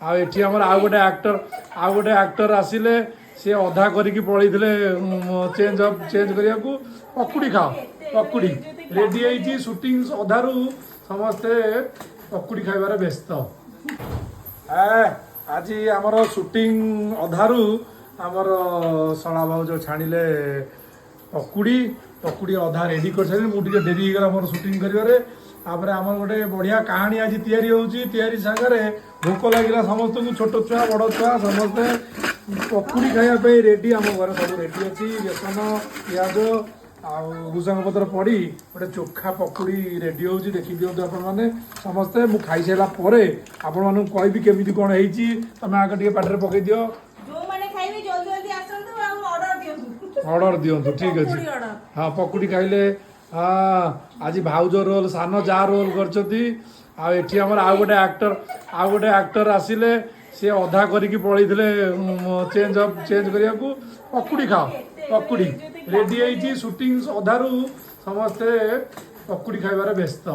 ଆଉ ଏଠି ଆମର ଆଉ ଗୋଟେ ଆକ୍ଟର, ଆଉ ଗୋଟେ ଆକ୍ଟର ଆସିଲେ, ସିଏ ଅଧା କରିକି ପଳେଇଥିଲେ ଚେଞ୍ଜ ଅଫ୍ ଚେଞ୍ଜ କରିବାକୁ। ପକୁଡ଼ି ଖାଅ, ପକୁଡ଼ି ରେଡି ହେଇଛି। ସୁଟିଂ ଅଧାରୁ ସମସ୍ତେ ପକୁଡ଼ି ଖାଇବାରେ ବ୍ୟସ୍ତ। ଏ, ଆଜି ଆମର ସୁଟିଂ ଅଧାରୁ ଆମର ଶଳା ଭାଉଜ ଛାଣିଲେ ପକୁଡ଼ି। ପକୁଡ଼ି ଅଧା ରେଡି କରିସାରିଲେ। ମୁଁ ଟିକେ ଡେରି ହେଇଗଲା ମୋର ସୁଟିଂ କରିବାରେ। ତାପରେ ଆମର ଗୋଟେ ବଢ଼ିଆ କାହାଣୀ ଆଜି ତିଆରି ହେଉଛି। ତିଆରି ସାଙ୍ଗରେ ଭୋକ ଲାଗିଲା ସମସ୍ତଙ୍କୁ, ଛୋଟ ଛୁଆ, ବଡ଼ ଛୁଆ ସମସ୍ତେ ପକୁଡ଼ି ଖାଇବା ପାଇଁ ରେଡି। ଆମ ଘରେ ସବୁ ରେଡି ଅଛି। ବେସନ, ପିଆଜ ଆଉ ଭୃସଙ୍ଗ ପତ୍ର ପଡ଼ି ଗୋଟେ ଚୋଖା ପକୁଡ଼ି ରେଡି ହେଉଛି। ଦେଖି ଦିଅନ୍ତୁ ଆପଣମାନେ ସମସ୍ତେ। ମୁଁ ଖାଇସାରିଲା ପରେ ଆପଣମାନଙ୍କୁ କହିବି କେମିତି କ'ଣ ହେଇଛି। ତମେ ଆଗ ଟିକେ ପାଟିରେ ପକେଇ ଦିଅ। ଯୋଉମାନେ ଖାଇବେ, ଜଲ୍ଦି ଜଲ୍ଦି ଆସନ୍ତୁ ଆଉ ଅର୍ଡର ଦିଅନ୍ତୁ। ଅର୍ଡର ଦିଅନ୍ତୁ, ଠିକ ଅଛି। ପକୁଡ଼ି order। ହଁ, ପକୁଡ଼ି ଖାଇଲେ। ହଁ, ଆଜି ଭାଉଜ ରୋଲ, ସାନ ଯା ରୋଲ କରିଛନ୍ତି। ଆଉ ଏଠି ଆମର ଆଉ ଗୋଟେ ଆକ୍ଟର, ଆଉ ଗୋଟେ ଆକ୍ଟର ଆସିଲେ, ସିଏ ଅଧା କରିକି ପଳେଇଥିଲେ ଚେଞ୍ଜ ଅଫ୍ ଚେଞ୍ଜ କରିବାକୁ। ପକୁଡ଼ି ଖାଅ, ପକୁଡ଼ି ରେଡି ହେଇଛି। ସୁଟିଂ ଅଧାରୁ ସମସ୍ତେ ପକୁଡ଼ି ଖାଇବାରେ ବ୍ୟସ୍ତ।